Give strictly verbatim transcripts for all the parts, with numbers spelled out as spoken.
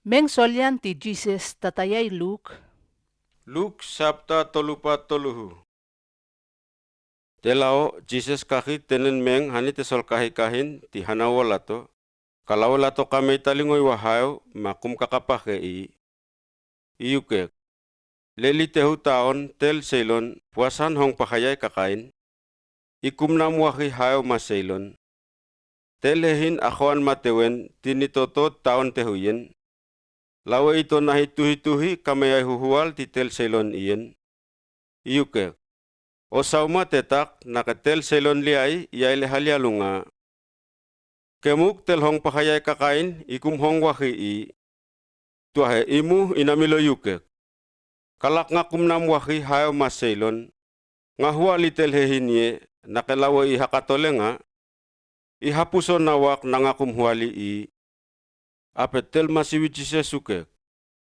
Meng solian ti Jises tatayai Luk. Luk sapta tolupa toluhu. Telawo Jises kaki tenen meng hani te solkahikahin ti hanawa lato, ka lawe lato kamei talingo i wa hayo ma kum kakapake i. I ukek, leli tehu taon tel seilon puasan hong pakayai kakain. I kumnam waki hayo ma seilon. Tel hehin akowan matewen ti nitoto taon tehu iyen. Lawe ito nahi tuhituhi kameyai huhuwal ti tel seilon iyen. I ukek, o sauma tetak nake tel seilon liai i aile halialu nga. Kemuk tel hong pakayai kakain i kum hong waki i. Tuahe imu i namilo i ukek. Kalak nga kumnam waki hayo ma seilon. Nga huwali tel hehin iye nake lawe i hakatole nga. I hapuso nawak nanga kum huwali i. Ape tel masiwi Jises ukek.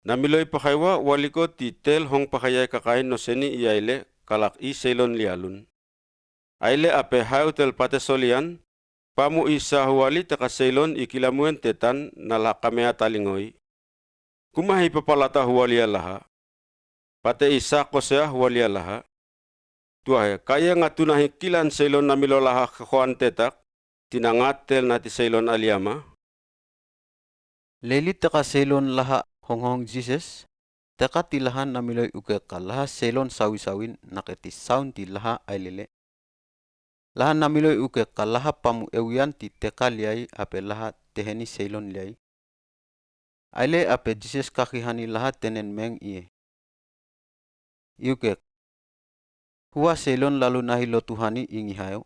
Namilo i pakaiwa waliko ti tel hong pakayai kakain no seni i aile kalak i seilon lialun. Aile ape hayo tel pate solian, pamu i sa huwali teka seilon i kilamuen tetan na laha kameya talingo i. Kumahi papalata huwali a laha. Pate i sa kosea huwali a laha. Tuahe, kaye nga tunahi kilan seilon namilo laha kekowan tetak, tina nga tel nati seilon aliama. Leli teka seilon laha honghong Jises, teka ti laha namilo i ukek ka laha seilon sawisawin nake ti saun ti laha ailele. Laha namilo i ukek ka laha pamu ewian ti teka liai ape laha teheni seilon liai. Aile ape Jises kaki hani laha tenen meng iye. I ukek. Huwa seilon lalu nahi lotu hani ingi hayo.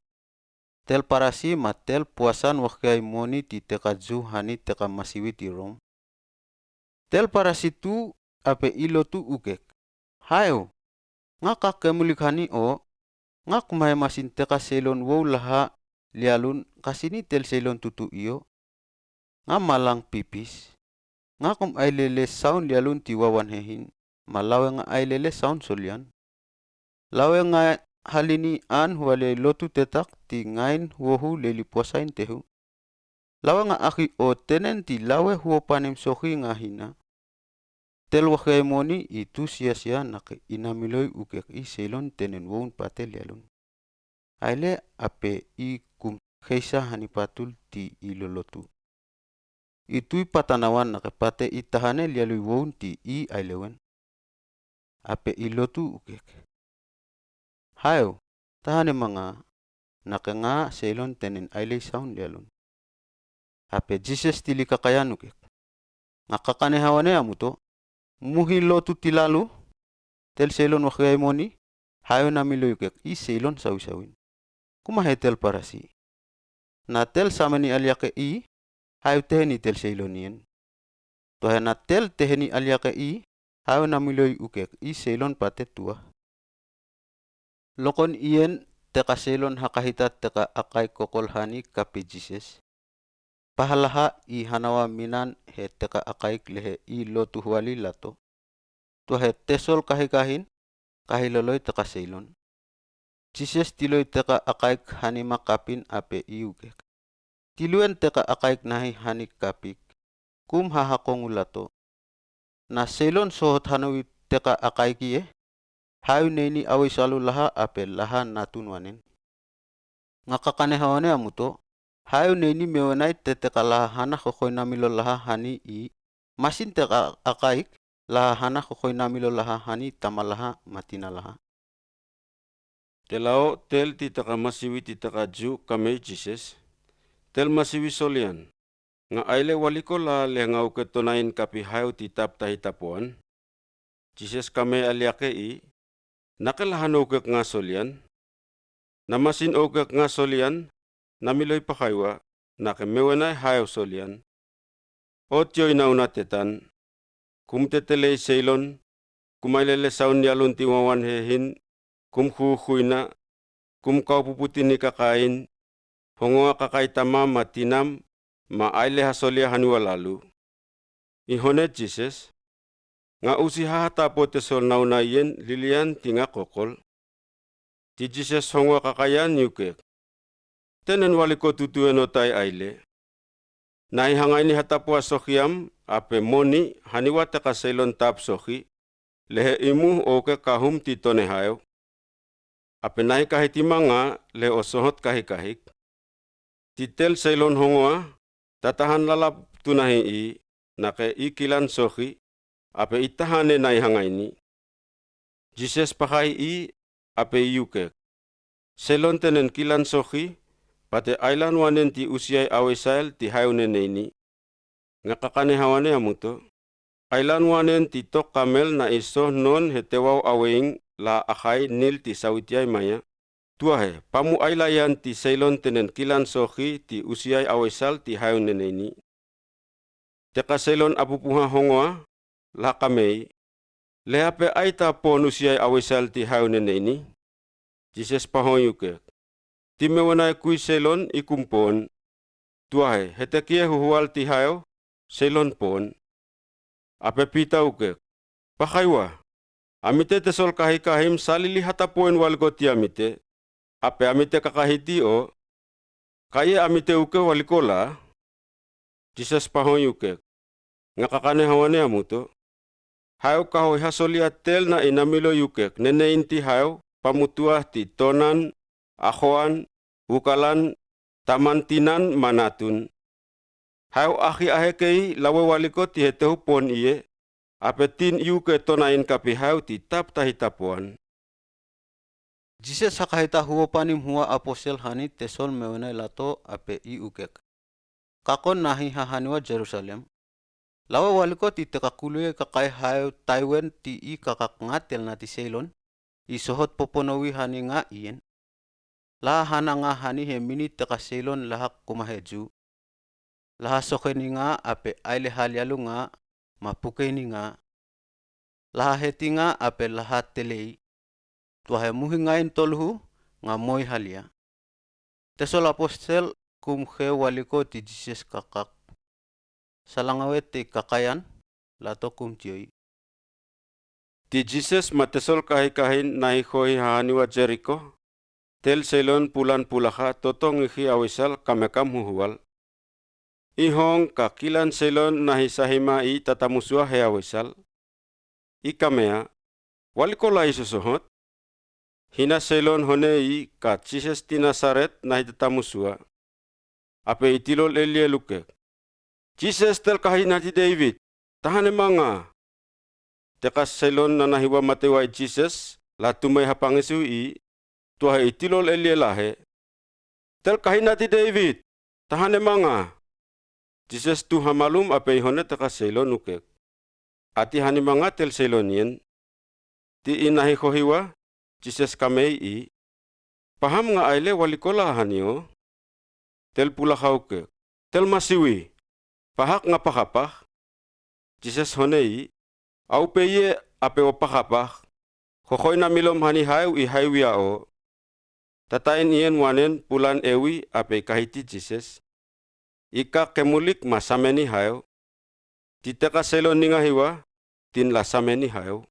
Tel parasi ma tel puasan wakiai moni ti teka Ju hani teka masiwi ti Rom. Tel parasi tu ape i lotu ukek. Hayo. Nga ka kemulik hani o. Nga kumahe masin teka seilon wow laha lialun ka sini tel seilon tutu iyo. Nga malang pipis. Nga kum ailele saun lialun ti wawan hehin. Ma lawe nga ailele saun solian. Lawe nga halini an huwali lotu tetak ti ngain wohu leli puasain tehu. Lawe nga aki o tenen ti lawe huwo panim soki nga hina. Tel wakiai moni i tu siasia nake i namilo i ukek i seilon tenen woun pate lialun. Aile ape i kum keisa hani patul ti i lolotu. I tu i patanawan nake pate i tahane lialu i woun ti i ailewen. Ape i lotu ukek. Hayo, tahane ma nga, nake nga seilon tenen aile i saun lialun. Ape Jises tili kakayan ukek. Nga kakane hawane amuto. Muhi lotu ti lalu. Tel seilon wakiai moni. Hayo namilo i ukek i seilon sawisawin. Kumahe tel parasi. Na tel sameni aliake i. Hayo teheni tel seilon iyen. Tuahe na tel teheni aliake i. Hayo namilo i ukek i seilon pate tua. Lokon iyen teka seilon hakahita teka akaik kokol hani kapi Jises. Pahalaha i hanawa minan he teka akaik lehe i lotu huwali lato. Tuahe tesol kahikahin, kahiloloi teka seilon. Jises tiloi teka akaik hani ma kapin ape i ukek. Tiluen teka akaik nahi hani kapik. Kum hahakongu lato. Na seilon sohot hanowi teka akaik iye. Hayo neini awe salu laha ape laha natun wanen. Nga kakane hawane amuto. Hayo neini mewenai te teka laha hana kokoina milo laha hani i. Masin teka akaik laha hana kokoina milo laha hani tama laha ma tina laha. Telawo tel ti teka masiwi ti teka Ju kamei Jises. Tel masiwi solian. Nga aile waliko laha lehe nga uke tonain kapi hayo ti tap tahi tapowan. Jises kamei aliake i. Nake laha no ukek nga solian. Na masin o ukek nga solian. Namiloi pakaiwa. Nake mewenai hayo solian. O tiyo i nauna tetan. Kum tetele i seilon. Kum ailele saun yalun ti wawan hehin. Kum kukuina. Kum kaupuputi ni kakain. Hongo a kakai tamam ma tinam. Ma aile hasolia hani walalu. I hone Jises. Nga usi haha tapo tesol nauna iyen lilian ti nga kokol. Ti Jises hongo a kakayan i ukek. Tenen waliko tutu eno tai aile. Nahi hangai ni hatapoa sohi am, ape moni, haniwa teka seilon tap sohi, lehe imu o uke kahum ti tone hayo. Ape nahi kahiti manga, lehe o sohot kahikahik. Ti tel seilon hongoa, tatahan lalap tu nahi i, nake i kilan sohi, ape i tahan ne nahi hangai ni. Jises pahai i, ape i ukek. Seilon tenen kilan sohi, pate ailan wanen ti usiai awesael ti hayo nene ini. Nga kakane hawane amuto. Ailan wanen ti tok kamel na i soh non he tewau aweing la ahai nil ti sawitiai maya. Tuahe, pamu ailayan ti seilon tenen kilan sohi ti usiai awesael ti hayo nene ini. Teka seilon apupuha hongoa, la kamei. Lehe ape aita pon usiai awesael ti hayo nene ini. Jises pahoi ukek. Ti mewenai kui seilon i kum pon. Tuahe, hete kie huhual ti hayo, seilon pon. Ape Pita ukek. Pahaiwa. Amite tesol kahikahim salili hatapoen waliko ti amite. Ape amite kakahiti o. Kaie amite uke waliko la. Jises pahoi ukek. Nga kakane hawane amuto. Hayo kaho i hasolia tel na i namilo ukek. Nene inti hayo, pamutua ti tonan, ahoan, ukalan, taman tinan, ma natun. Hayo ahi ahekei lawe waliko ti he tehu pon ie, ape tin i uke tona in kapi hayo ti tap tahi tapoan. Jises hakahita huopan i muhua apostel hani tesol mewenai lato ape i ukek. Kakon nahi hahaniwa Jerusalem. Lawe waliko ti teka kuluie kakai hayo taiwen ti i kakak nga tel na ti seilon. I sohot poponowi hani nga ien. Laha hana nga hani he mini teka seilon laha kumahe Ju. Laha soheni nga ape aile halialu nga, ma pukeni nga. Laha heti nga ape laha telei. Tuahe muhi nga in toluhu, nga moi halia. Tesol apostel kum he waliko ti Jises kakak. Salangawe ti kakayan, lato kum tioi. Ti Jises ma tesol kahikahin nahi hohi hahaniwa Jeriko, tel seilon pulan pulaha totong ihi awesael kamekam huhual. I hong ka kilan seilon nahi sahima i tatamusua he awesael. I kamea, waliko la i sosohot. Hina seilon hone i ka Jises ti Nasaret nahi tatamusua. Ape i tilol elie lukek. Jises tel kahi nati Dewit, tahane manga. Teka seilon nanahiwa matewai Jises, la tumai hapangisiu i, tuahe i tilol elie lahe. Tel kahi nati Dewit, tahane manga. Jises tu hamalum ape i hone teka seilon ukek. Ati hani manga tel seilon ien. Ti i nahi hohiwa, Jises kamei i. Paham nga aile waliko la hani o. Tel pulaha ukek. Tel masiwi. Pahak nga pahapah. Jises hone i. Au peie ape o pahapah. Hohoi namilom hani haew i haew ia o. Tatain ien wanen pulan ewi ape i kahiti Jises. I ka kemulik ma sameni haew. Ti teka seilon ningahiwa, tin la sameni haew.